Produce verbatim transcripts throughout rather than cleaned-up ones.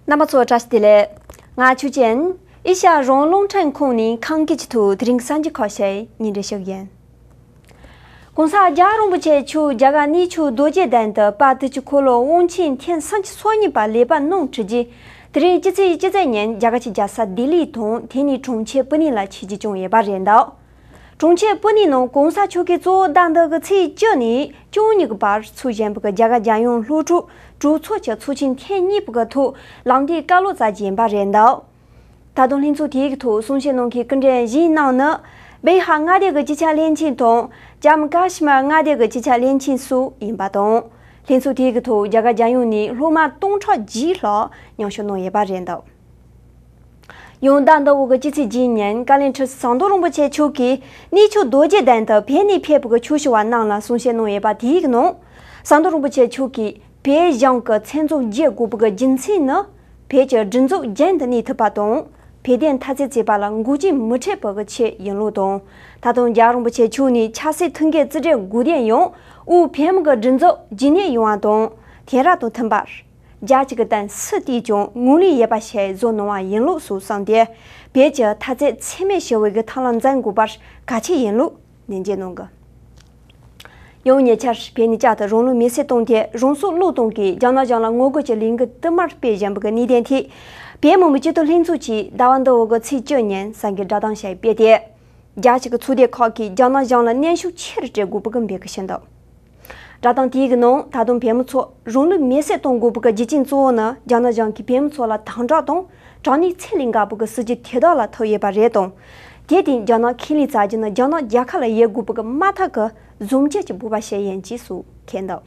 རྣམ་པ་ཚོ་བཀྲ་ཤིས་བདེ་ལེགས། ང་ཆུ་ཅན། ཨེ་ཤ་ཡ་རང་དབང་རླུང་འཕྲིན་ཁང་ནས་ཁམས་སྐད་ཀྱི་ཐོག་དེ་རིང་གསར་འགྱུར་ཁག་ཞིག་སྙན་སྒྲོན་ཞུ་གི་ཡིན། ༸གོང་ས་རྒྱལ་བ་རིན་པོ་ཆེ་མཆོག་རྒྱ་གར་གནས་མཆོག་རྡོ་རྗེ་གདན་དུ་དཔལ་དུས་ཀྱི་འཁོར་ལོ་དབང་ཆེན་ཐེངས་སུམ་ཅུ་སོ་གཉིས་པ་ལེགས་པར་གནང་ཁྲིད་རྗེས། དེ་རིང་སྤྱི་ཚེས་བཅུ་བདུན་ཉིན་རྒྱ་གར་གྱི་རྒྱལ་ས་ལྡི་ལི་དང་དེ་ནས་གྲོང་ཁྱེར་པུ་ནེ་ལ་ཆིབས་བསྒྱུར་བྱུང་ཡོད་པ་རེད་འདུག་གྲོང་ཁྱེར་པུ་ནེ་ནང་གོང་ས་མཆོག་གིས་རྩ་བ་ཟླ་འདི་གི་ཚེས་བཅུ་ནས་བཅུ་གཉིས་ཀྱི་བར་ཚོགས་བཞིན་པའི་རྒྱ་གར་རྒྱལ་ཡོངས་སློབ་ཕྲུག་གྲོས་ཚོགས་ཀྱི་ཚོགས་ཆེན་ཐེངས་གཉིས་པའི་ཐོག་ལམ་སྟོན་བཀའ་སློབ་སྩལ་རྒྱུ་ཡིན་པ་རེད་འདུག་ད་དུང་ལྷན་ཚོགས་དེའི་ཐོག་གསུང་བཤད་གནང་མཁན་སྐུ་མགྲོན་གཞན་རྣམས་ནི། བེ་ཧར་མངའ་སྡེ་གི་སྤྱི་ཁྱབ་བློན་ཆེན་དང་། ཇམ་མུ་ཀ་ཤི་མིར་མངའ་སྡེ་གི་སྤྱི་ཁྱབ་བློན་ཆེན་སོགས་ཡིན་པ་དང་། ལྷན་ཚོགས་དེའི་ཐོག་རྒྱ་གར་རྒྱལ་ཡོངས་ནས་སློབ་མ་སྟོང་ཕྲག་བརྒྱད་ལྷག་མཉམ་ཞུགས་གནང་ཡོད་པ་རེད་འདུག་ཡང་ཟླ་འདི་འོག་གི་སྤྱི་ཚེས་བརྒྱད་ཉིན་བཀའ་བློན་ཁྲི་ཟམ་གདོང་རིན་པོ་ཆེ་མཆོག་གིས་གནས་མཆོག་རྡོ་རྗེ་གདན་དུ་བོད་ནས་ཕེབས་པའི་ཆོས་ཞུ་བ་རྣམས་ལ་གསུང་བཤད་གནང་ཡོད་པ་དེའི་ནང་། ཟམ་གདོང་རིན་པོ་ཆེ་མཆོག་གིས་བོད་གཞུང་གི་མཚན་ཚོགས་བརྗེ་དགོས་པའི་རྒྱུ་མཚན་ནི། བོད་ཀྱི་སྒྲིག་འཛུགས་རྒྱུན་དུ་གནས་ཐུབ་པ་དང་། བོད་དོན་འཐབ་རྩོད་བྱེད་པ་ལ་འགོག་རྐྱེན་མི་འཕྲད་པའི་ཆེད་ཡིན་ལུགས་དང་། ད་དུང་རྒྱལ་བ་རིན་པོ་ཆེ་མཆོག་ནས་ཆབ་སྲིད་ཐུགས་འགན་རྩིས་སྤྲོད་དགོས་དོན་ཡང་དབུས་བོད་མི་གི་སྒྲིག་འཛུགས་རྒྱུན་གནས་ཡོང་བ་དང་། དེང་རབས་དང་མཐུན་པར། རྒྱ་གཅིག་གི་དོན་སུ་བལྟས་ཀྱང་ངོས་ལེན་ཡོད་པ་ཞིག་བཟོ་གནང་བ་ཡིན་ལུགས་སོགས་གསུངས་ཏེ། བོད་ཀྱི་འཐབ་རྩོད་འཚེ་མེད་ཞི་བའི་གི་ཐབས་ལ་འཛིན་དགོས་པར་གལ་ཆེ་ཡིན་ལུགས་ནན་བརྗོད་གནང་གི། ཡང་ཉེ་ཆར་བོད་ནས་བསྐྱར་དུ་རང་ལུས་མེར་སྲེག་བཏང་སྟེ་རང་སྲོག་བློས་གཏོང་གིས་རྒྱ་ནག་གཞུང་ལ་ངོ་རྒོལ་གྱི་ལས་འགུལ་དུ་མར་སྤེལ་བཞིན་པའི་གནད་དོན་ཐད། བོད་མི་མང་སྤྱི་འཐུས་ལྷན་ཚོགས་ཀྱིས་ཟླ་བ་འདི་འོག་གི་ཚེས་བཅུ་ཉིན་གསར་འགོད་བསྒྲགས་གཏམ་ཞིག་སྤེལ་ཏེ། རྒྱལ་སྤྱི་གི་ཚོགས་སྡེ་ཁག་གིས་རྒྱ་ནག་གཞུང་ལ་གནོན་ཤུགས་ཆེ་རུ་སྤྲོད་དགོས་པའི་འབོད་སྐུལ་ཞུས་འདུག་བསྒྲགས་གཏམ་དེའི་ནང་ད་དུང་བོད་མི་ཚོ་རང་ལུས་མེར་སྲེག་གཏོང་དགོས་པའི་རྒྱུ་རྐྱེན་གཙོ་བོ་ནི་རྒྱ་ནག་གཞུང་གིས་བོད་མི་ཚོ་ལ་དམ་དྲག་དང་། དྲག་གནོན་ཚད་ལས་འགག་པོ་གི་སྲིད་ཇུས་དེ་དག་ལ་ཐུག་ཡོད་པ་རེད་དང་། དེར་བརྟེན་རྒྱ་ནག་ཁས་ལེན་བྱ་རྒྱུ་ནི་རྒྱ་ནག་རྒྱལ་ཁབ་ལ་ཡོད་དགོས་པོ་གི་མ་མཐའ་གི་བཟུང་བྱ་གཅིག་པུ་བ་ཞིག་ཡིན་ཅེས་སུ་ཁས་འདུག་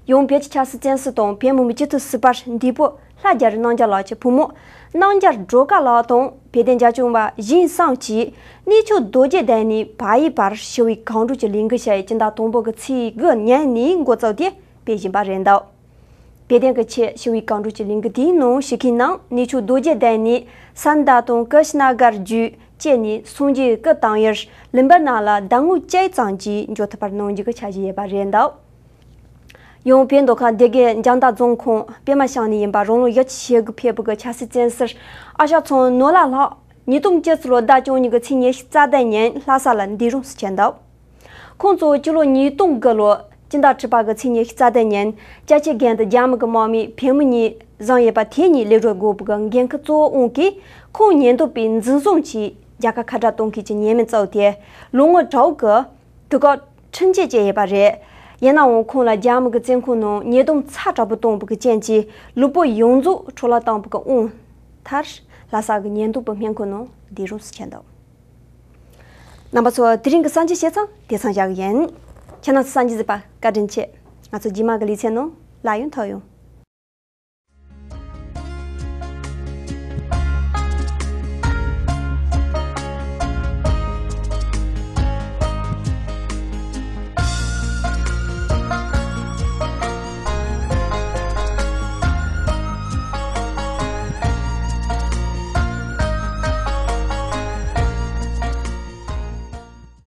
ཡང་བོད་ཀྱི་ཆབ་སྲིད་བཙོན་ཟུར་དང་བོད་མི་མང་སྤྱི་འཐུས་ཟུར་པ་འདས་པོ་ལྷ་རྒྱ་རི་རྣམ་རྒྱལ་ལགས་ཀྱི་བུ་མོ་རྣམ་རྒྱལ་སྒྲོལ་དཀར་ལགས་དང་བོད་དོན་རྒྱབ་སྐྱོར་བ་གཞན་གསུམ་གྱིས་གནས་མཆོག་རྡོ་རྗེ་གདན་ནས་བལ་ཡུལ་བར་ཞི་བའི་གང་དྲུག་གི་ལས་འགུལ་ཞིག་སྤྱི་ཟླ་དང་པོ་གི་ཚེས་དགུ་ཉིན་ནས་འགོ་བཙུགས་ཏེ་སྤེལ་བཞིན་པ་རེད་འདུག་བོད་དོན་གྱི་ཆེད་ཞི་བའི་གང་དྲུག་གི་ལས་འགུལ་དེའི་ནང་ཞུགས་མཁན་རྣམས་གནས་མཆོག་རྡོ་རྗེ་གདན་ནས་སན་ད་དང་ཀི་ཤི་ན་གར་བརྒྱུད་བཅས་ནས་སངས་རྒྱས་སྐུ་བལྟམས་ཡུལ་ལི་འབར་ན་ལ་ཟླ་ངོ་གཅིག་ཙམ་གྱིས་འགྱོ་ཐུབ་པར་གནང་རྒྱུ་གི་འཆར་གཞི་ཡོད་པ་རེད་འདུག་ཡང་བོད་མདོ་ཁམས་སྡེ་དགེ་འཇང་ཐང་རྫོང་ཁོངས་པད་མ་ཤང་ནས་ཡིན་པ་རང་ལོ་བཞི་བཅུ་ཞེ་དགུ་ཕེབས་པའི་ཆབ་སྲིད་བཙོན་ཟུར་ཨ་ཞང་ཚང་ནོར་ལགས་ལགས་ཉིས་སྟོང་བཅུ་གཅིག་ལོ་ཟླ་བཅུ་གཉིས་ཀྱི་ཚེས་ཉི་ཤུ་རྩ་བདུན་ཉིན་ལྷ་ས་ལ་འདས་གྲོངས་སུ་ཕྱིན་འདུག་ཁོང་གཙོ་བོ་སྤྱི་ལོ་ཉིས་སྟོང་དགུ་ལོ་སྤྱི་ཟླ་དྲུག་པ་གི་ཚེས་ཉི་ཤུ་རྩ་བདུན་ཉིན་ཅ་ཆས་སྒང་དུ་རྒྱ་མི་གི་དམག་མིས་བོད་མི་གཉིས་བཟུང་ཡོད་པ་དེ་གཉིས་ལེགས་གྲུབ་དགོས་པའི་འགན་ཁུར་གཙོ་བོ་དབང་གིས་ཁོང་ཉེན་རྟོག་པས་འཛིན་བཟུང་གིས་རྒྱལ་ཁབ་ཁ་བྲལ་གཏོང་མཁན་གྱི་ཉེས་མིང་བཙུགས་ཏེ་ལོ་ངོ་དྲུག་གི་དུས་བཀག་ཁྲིམས་ཆད་བཅད་ཡོད་པ་རེད། ཡིན་ནའང་ཁོང་ལ་རྒྱ་མི་གི་བཙོན་ཁང་ནང་ཉེས་རྡུང་ཚ་དྲག་པོ་བཏང་བའི་རྐྱེན་གྱིས་ལུས་པོ་ཡོངས་རྫོགས་འཕྲོ་བརླག་བཏང་བའི་དབང་མཐར་ལྷ་ས་གི་ཉེན་རྟོག་པའི་སྨན་ཁང་ནང་འདས་གྲོངས་སུ་ཕྱིན་འདུག་རྣམ་པ་ཚོ་དེ་རིང་གི་གསར་འགྱུར་བཤད་སྟངས་དེ་ཙམ་བཞག་གི་ཡིན། ཁྱེད་རྣམ་ཚོ་གསར་འགྱུར་གཟིགས་པ་བཀའ་དྲིན་ཆེ། ང་ཚོ་རྗེས་མ་གི་ལེ་ཚན་ནང་ལ་ཡང་ཐུག་ཡོང་།